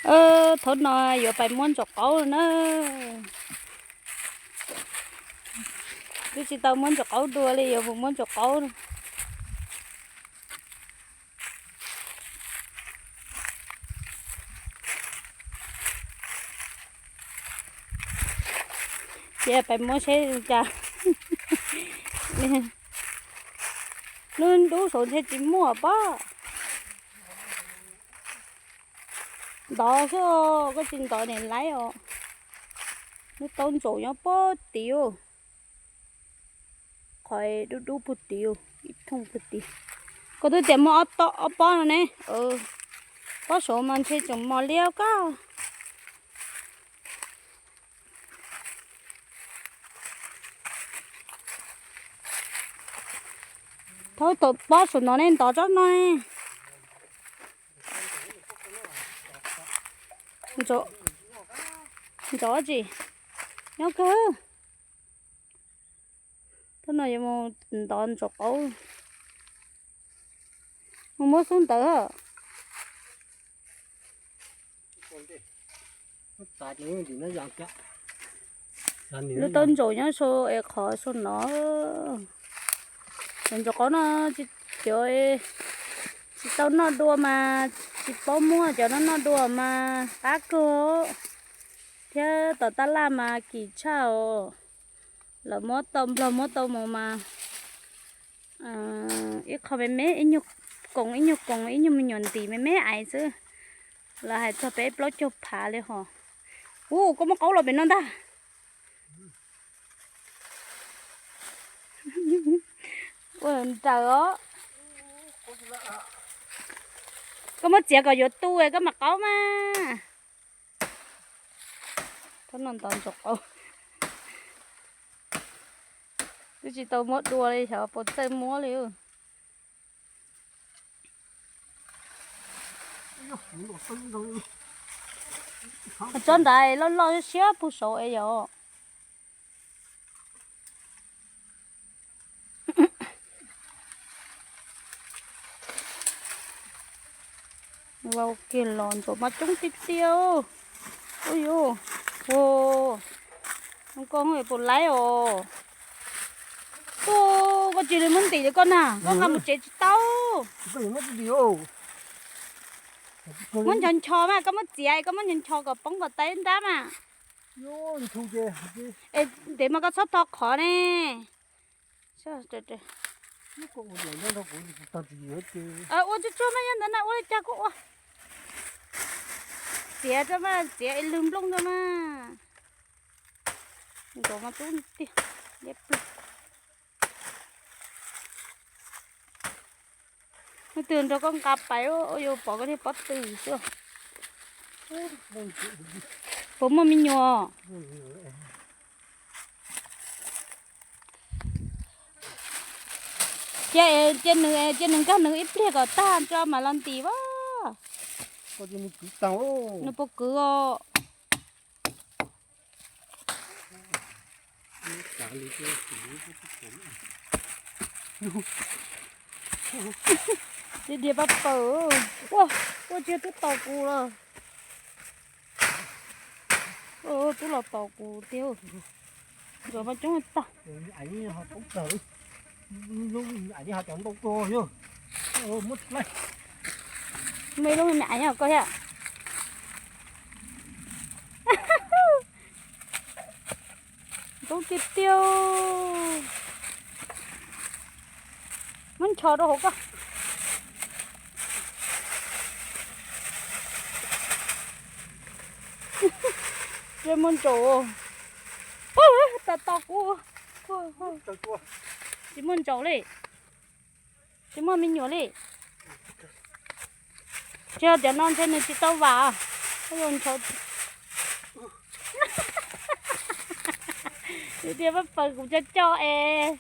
Thaum no yuav pais muab ntsaum qaub na. Twb tsis tau muab ntsaum qaub dua li, yuav mus muab ntsaum qaub. Ces pais muab seb cas. Lub dub saud ntshe tsis muaj pob. Ntov xwb, koj tsis ntov niam laib os. Lub taub ntsaum nyob pob tid. Qhov dub dub puag tid, ib thooj puag tid. Koj twb tias muaj ob pob no ne. Pob saud mas ntshe tseem mos liab koj. Thaub tau pob saum no ne, ntov tsob no. Ntov tsis nyob kawg. Thaum no yuav mus ntov ntsaum qaub, mus muab xub ntawd. Lub taub ntsaum nyob sau es qhov sau no. Cov ntsaum qaub no tsis, cov tsis tau noj dua mas tsis paub muab, cov no noj dua mas qab kawg thiab. Tom tab laj mas kim tshaj os. Lawv muab tau nplog muab tau mus mas ib qho me me, ib nyuag koom ib nyuag koom, ib nyuag me nyuam ntim me me ais xwb. Lawv hais txog peb plaub caug phav li hos. Ub, koj muab qaub los pem no ntag. Ua nrawm os. Koj muab txiav kom yuav tu koj mam qaub mas. Thaum no ntov ntsaum qaub, twb tsis tau muab dua li, xyov puas txawj muab li. Tsob nrad loj loj siab puag saud es yog. Vau kiag los ntsaum mas coob tiag tiag. Ub yuv, ua, koj puas laib os. Ub, koj cia li muab ntim li koj na, koj nqa mus tsev tsis tau. Muab nchos nchos mas, koj muab txiav, koj muab nchos nchos kom poob kom taib nrab mas. Es ntev mas koj txhob tho qhov ne. Ua tsuag tsuag mas, yog ntawd na ua li cas kuj ua. Txiav tso mas, txiav ib lwg nplooj tso mas. Ntsaum mas coob tiag. Leej twg nrog koj nqa pais, ua yuav pom koj niag pob tw xwb. Puas muaj me nyuam? Cia, cia nws, cia nws nkag nws ib pliag kom tag tso mam los ntim as. Nws puas kwv os? Dhia pab pawg, ua, ua tsis tub tos kuv lawm. Tub los tos kuv tiag. Ntsaum mas coob tag. Me lub me me koj thiab. Ntxoov tiag tiag. Muab nchos rau hauv koj. Tsis muaj ntsaum. Tos tos kuv. Tsis muaj ntsaum li. Tsis muaj me nyuam li. Tsis yog cov no ntshe nws tsis tau vam. Ntsaum. Tias pab paws kuv coj coj es.